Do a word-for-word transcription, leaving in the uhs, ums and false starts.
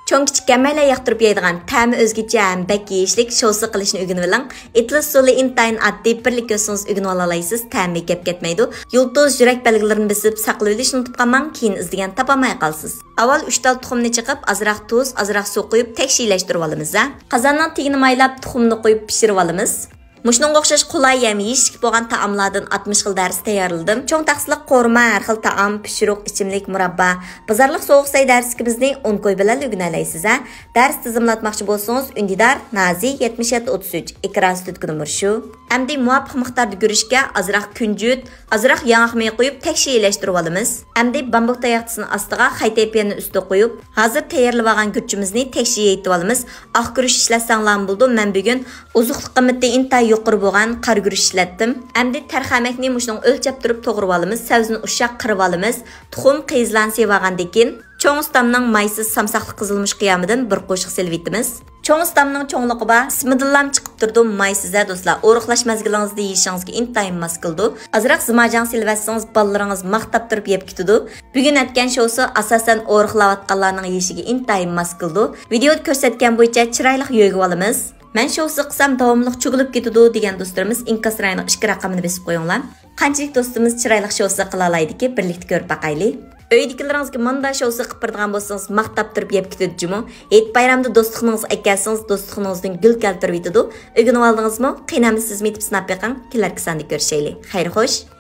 چوڭ-كىچىك ھەممەيلەن ياقتۇرۇپ يەيدىغان، تەمى ئۆزگىچە ھەم بەك يېيىشلىك شوۋسا قىلىشنى ئۆگىنىۋېلىڭ. ئېتىلىش ئۇسۇلى ئىنتايىن ئاددىي، بىرلا كۆرسىڭىز ئۆگىنىۋالالايسىز، تەمى گەپ كەتمەيدۇ. يۇلتۇز، يۈرەك بەلگىلىرىنى بېسىپ ساقلىۋېلىشنى ئۇنتۇپ قالماڭ، كېيىن ئىزدىگەن تاپالماي قالىسىز. ئاۋۋال ئۈچ تال تۇخۇمنى چېقىپ، ئازراق تۇز، ئازراق سۇ قۇيۇپ تەكشىلەشتۈرۈۋالىمىز ھە. قازاننىڭ تېگىنى مايلاپ، تۇخۇمنى قۇيۇپ پىشۇرۇۋالىمىز. مۇشۇنىڭغا ئوخشاش قولاي ھەم يېيىشلىك بولغان تائاملاردىن ئاتمىش خىل دەرس تەييارلىدىم. چوڭ تەخسىلىك قورۇما، ھەر خىل تائام، پىشۇرۇق، ئىچىملىك، مۇراببا. بازارلىق سوغۇق سەي دەرسلىكىمىزنى ئون كوي بىلەن ئۆگىنەلەيسىز ھە. دەرس تىزىملاتماقچى بولسىڭىز، ئۈندىدار، نازى، يەتمىش يەتتە ئوتتۇز ئۈچ، ئېكران ئۈستىدىكى نومۇر شۇ. ئەمدى مۇۋاپىق مىقداردا گۈرۈچكە ئازراق كۈنجۈت، ئازراق ياڭاق مېيى قۇيۇپ تەكشى يېيىشلەشتۈرۈۋالىمىز. ئەمدى بامبۇك تاياقچىسىنى ئاستىغا خەي تەيپىيەننى ئۈستىگە قويۇپ، ھازىر تەييارلىۋالغان گۈرۈچىمىزنى تەكشى يېيىتىۋالىمىز. ئاق گۈرۈچ ئىشلەتسەڭلارمۇ بولىدۇ، مەن بۈگۈن ئوزۇقلۇق قىممىتى ئىنتايىن يۇقىرى بولغان قارا گۈرۈچ ئىشلەتتىم. ئەمدى تەرخەمەكنى مۇشۇنىڭ ئۆلچەپ تۇرۇپ توغرىۋالىمىز، سەۋزىنى ئۇششاق قىرىۋالىمىز. تۇخۇم، قىيىزلارنى سېۋىۋالغاندىن كېيىن، چوڭ ئۇستامنىڭ مايسىز سامساقلىق قىزىلمۇچ قىيامىدىن بىر قوشۇق سېلىۋېتىمىز. چوڭ ئۇستامنىڭ چوڭلۇقى بار، ئىسمىدىنلام چىقىپ تۇرىدۇ، مايسىز ھە دوستلار، ئورۇقلاش مەزگىلىڭىزدە يېيىشىڭىزگە ئىنتايىن ماس كېلىدۇ. ئازراق زىماجاڭ سېلىۋەتسىڭىز، بالىلىرىڭىز ماختاپ تۇرۇپ يەپ كېتىدۇ. بۈگۈن ئەتكەن شوۋسا ئاساسەن ئورۇقلاۋاتقانلارنىڭ يېيىشىگە ئىنتايىن ماس كېلىدۇ. ۋىدېئودا كۆرسەتكەن بويىچە چىرايلىق يۆگىۋالىمىز. مەن شوۋسا قىلسام داۋاملىق چۈگۈلۈپ كېتىدۇ دېگەن دوستلىرىمىز ئىنكاس رايىنىڭ ئىككى رەقىمىنى بېسىپ قويۇڭلار. قانچىلىك دوستىمىز چىرايلىق شوۋسا قىلالايدىكى، بىرلىكتە كۆرۈپ باقايلى. ئۆيدىكىلىرىڭىزگە ماندا شوۋسا قىلىپ بېرىدىغان بولسىڭىز، ماختاپ تۇرۇپ يەپ كېتىدۇ جۇمۇ. ھېيت بايرامدا دوستلۇقنىڭىزغا ئەكەلسىڭىز، دوستلۇقنىڭىزدىن گۈل كەلتۈرۈۋېتىدۇ. ئۆگىنىۋالدىڭىزمۇ؟ قېنى ئەمدى سىزمۇ يېتىپ سىناپ بېقىڭ. كېلەركى ساندا كۆرۈشەيلى. خەير خوش.